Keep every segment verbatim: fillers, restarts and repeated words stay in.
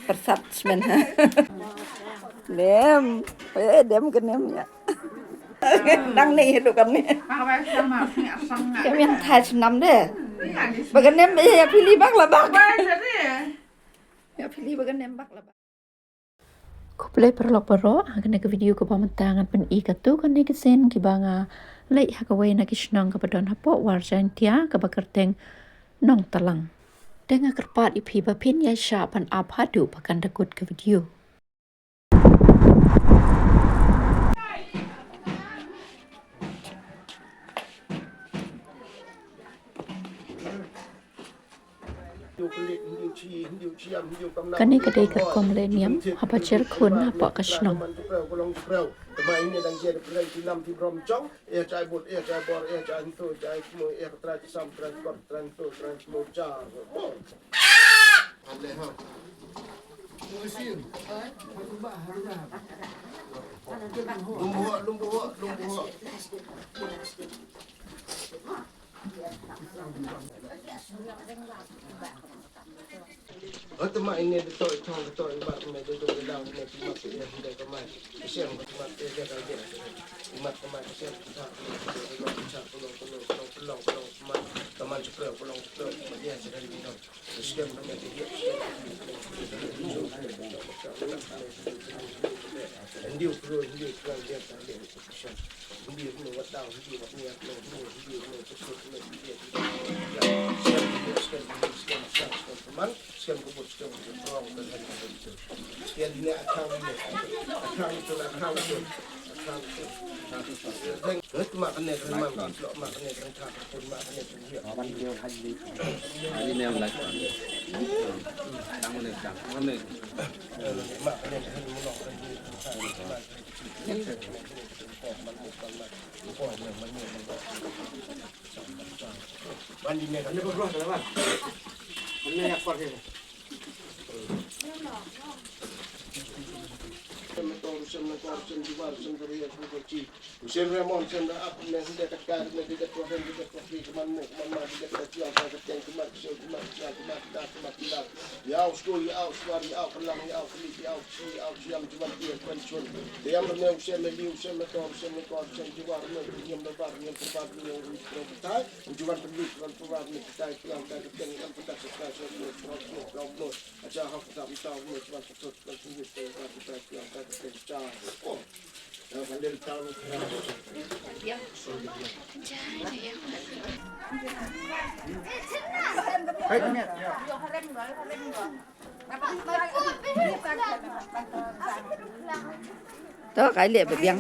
Persat smen ha. Nem. Eh, dem ka nem ïa. Dang ne hidup kan ne. Kami yang thai senam deh. Bagan nem eh ya pili bak lah bak. Ya pili bagan nem bak lah bak. Khublei paralok baroh, ha kane ka video kaba mynta ngan pyni katto katne ki sien kiba nga leit ha kawei na ki shnong kaba don hapoh War Jaintia kaba kyrteng Nongtalang. Te nga kyrpad ïa phi ba phin ïa shah ban ap haduh ba kan da kut ka video. Kane ka dei ka rukom leh niam haba jer khun hapoh ka shnong. To kai leh ba biang.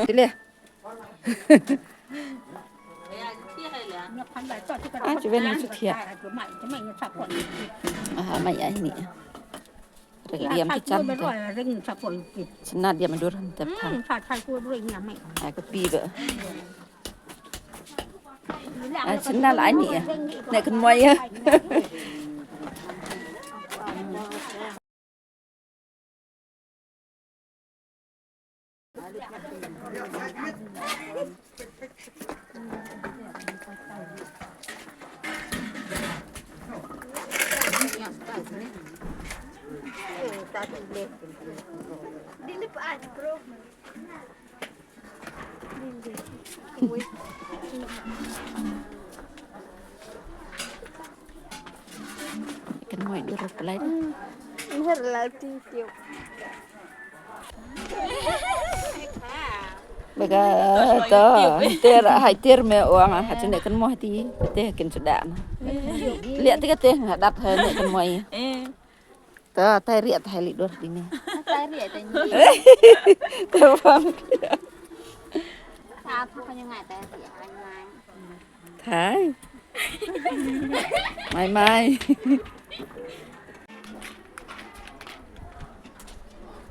Ti leh. Ah, cuba ni cuti ya. Ah, mai ai ni. Rek diam ki chan te. Senat dia madur han tep than. Ai ka pi ba. Ai senat ai ni ya. Nek kan moi ya. Kan moi dur pelai. Ini lau ting tiu. Baga to ter hai ter me wang ha chune kan moi ti te kin suda na. Lihat tiga teh ngadat hai ne kan moi. To tai riak tai li dur dini. Tai riak tai ni. Te bang. Apa kau ngai tai riak ngai. Tai. Mai mai.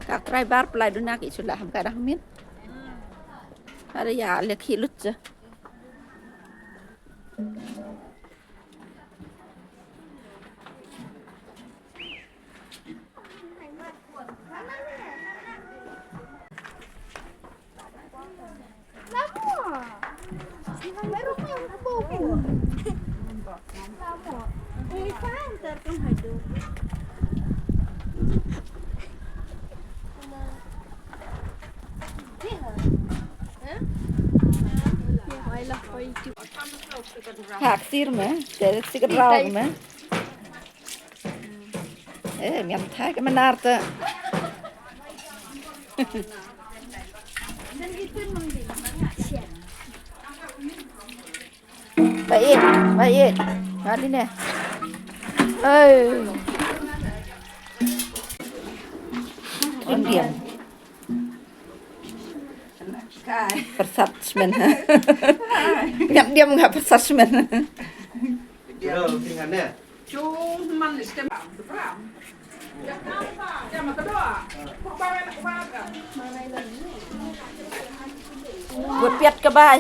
Ka trai bar pelai duna ki sulah ham kadang mit. Ada ya le ki lut je. Hak sir me, te sik rau me. Eh, miam thai ke menar te. Baik, baik. Ngali ne. Oi. Indian. Persat semen. Ngat diam nggak persat semen. Buat piat ke bai.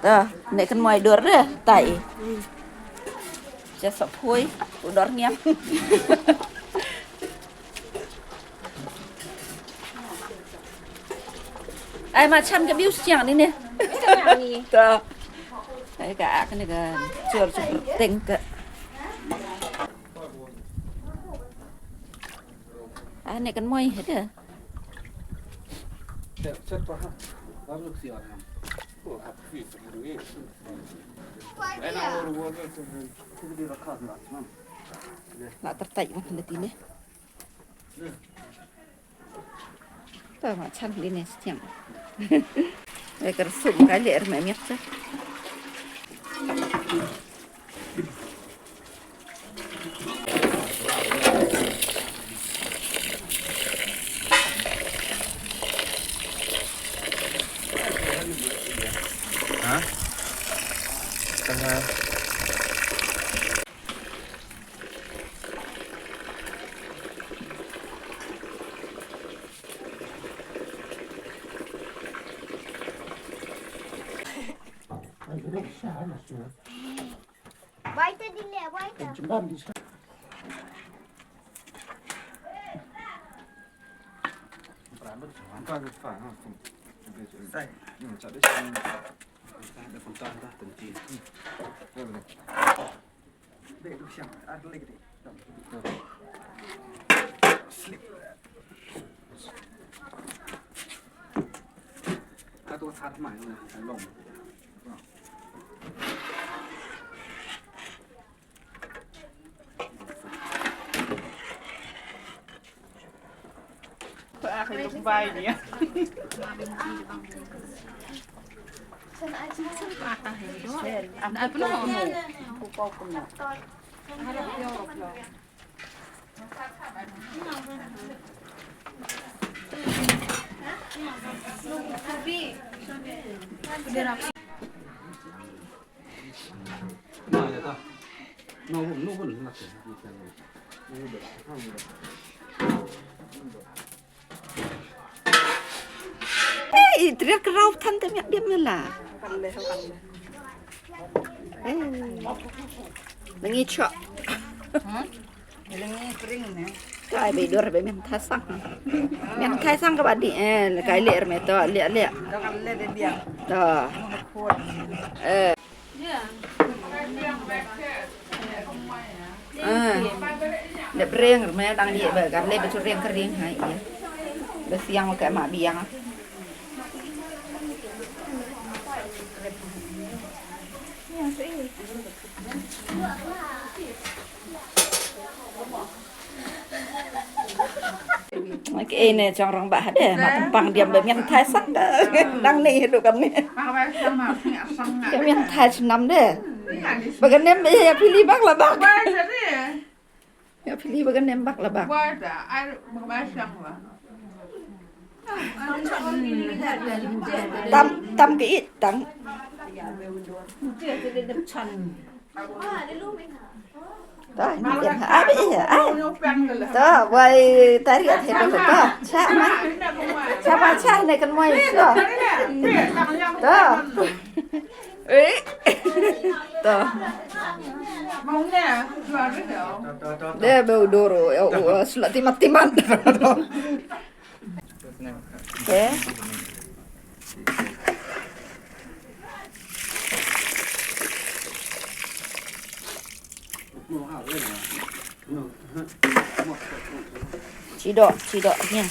Dah, nek kan mai dor deh, tai. Just a pui, udor ngiam. Ai ma chan ka biu siang ni ne. Ka. Ai ka ak ni ka chur chur teng ka. Ai ne kan moi hada. La tertai ma kena tine. Ta ma chan li ne stiang. Ai ka sum ka le er me miak ta. Ha? Tengah. Baita dile, baita. Sai. Slip. Atu sat mai na long. Eh, i trial kerau than te miak diam mela. Eh. Lengi chok. Hmm? Lengi pring ne. Kai be dor be miam thasang. Miam thasang ka badi eh kai le me to le le. Ka le de biang. To. Eh. Ah. Lep reng me dang ye ba kan lep chu reng kering ha ye. Ba siang ka ma biang. Ke ne chong rong ba hade ma pang diam ba mian thai sang da. Dang ne hidu kam ne. Ke mian thai snam de. Ba kan nem ya pili bak la bak. Ya pili ba kan nem bak la bak. Tam tam ke it tang. Ta ni kan ha abi ya ai. Ta wai tari at heto ta. Cha ma. Cha ma cha ne kan mai so. Ta. Eh. Ta. De be udoro ya u sula timat timat. Eh. Chidok, chidok niang.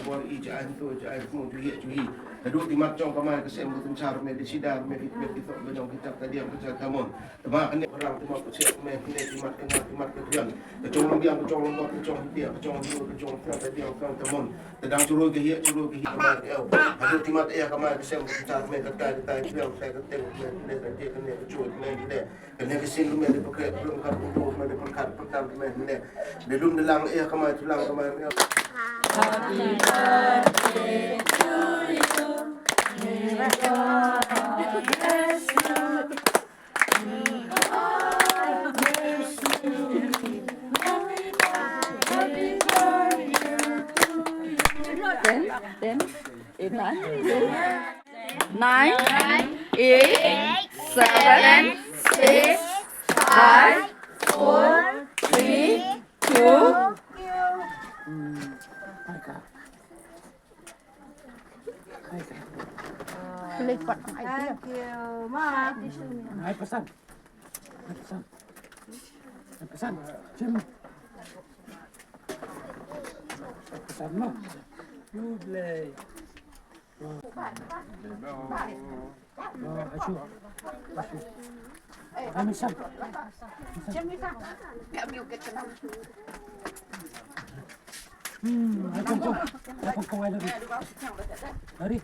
bor i, jai hynto, jai hynto, ju hi, ju hi. Haduh ti mat jong ka mai ka sem ka synshar, me da shida, me ki, me ki thok, me jong ki tak, ta diang, ka jai ta mon. Te ma kane ka rang te ma ka siat me hynde, te ma ka nga, te ma ka tuan. Ka jong long biang, ka jong long bok, ka jong hyndia, ka jong hyndu, ka jong fiang, ka diang fiang, te mon. Te dang churu ka hiak, churu ka hiak, ka mai ka ew. Haduh te ma ka ea, ka mai ka sem, ka tar me, ka tai, ka tai, ka biang, ka tai, ka teng, ka me hynde, ka je, ka ne, ka chu, ka me hynde. Ka ne ka sin, ka me hynde, ka kre, ka lum, ka lum, ka me hynde, ka khat, ka tam, ka me hynde. Ka lum, ka lang, ea, ka mai, ka lang, ka mai, ka ew. Ten, ten, eight, nine, eight, seven, six, five, four, three, two. Thank you, Ma. Ai pesan. Ai pesan. Ai pesan. Jim. Ai pesan, Ma. Blei. Oh, asu. Asu. Ai, misam. Misam. Hmm, ai, kong, kong. Ai, kong, kong, ai, lari. Lari.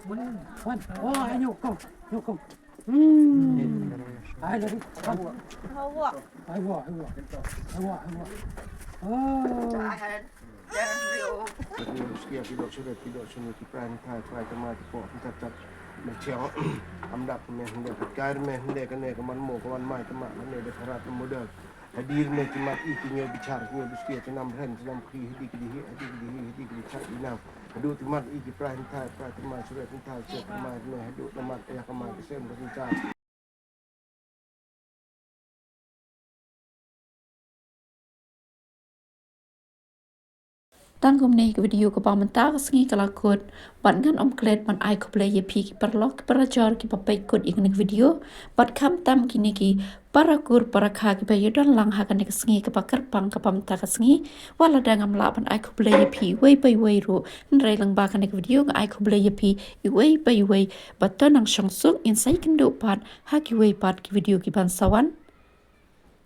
Hmm, wan. Oh, ai, nyok, kong. Nyok, kong. Hmm. Ai, lari. Wan. Ai, wa, ai, wa. Ai, wa, ai, wa. Oh. Ki doh shuret, ki doh shunut, ki prai hynthai, prai thymmai, ki poh hyntat tat. Me chiang, am dap me hynde, ka kai me hynde, kane ka man mo, ka man mai, ka ma, kane da kharat mo da. Hadir me ki mat i, ki ñiew bichar, ki ñiew biskit, ki nam ren, ki nam khri, hadi ki dihi, hadi ki dihi, hadi ki bichar i nam. Haduh ti mat i, ki prai hynthai, prai thymmai, shuret hynthai, shuret thymmai, me haduh na mat, ïa ka mai, ka sem, ka synshar. Tang kumne ka video kaba mynta ka sngi ka la kut, bad ngan ym klet ban ai khublei ïa phi ki paralok ki parajor kiba peit kut ïa kane ka video, bad khamtam kine ki parakur parakha kiba ïadon lang ha kane ka sngi kaba kyrpang kaba mynta ka sngi. Wat lada ngam lah ban ai khublei ïa phi iwei pa iwei ruh, hynrei lyngba kane ka video nga ai khublei ïa phi iwei pa iwei, bad to nang shong suk, ngin sa ïakynduh pat ha kiwei pat ki video kiban sa wan.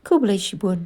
Khublei shibun.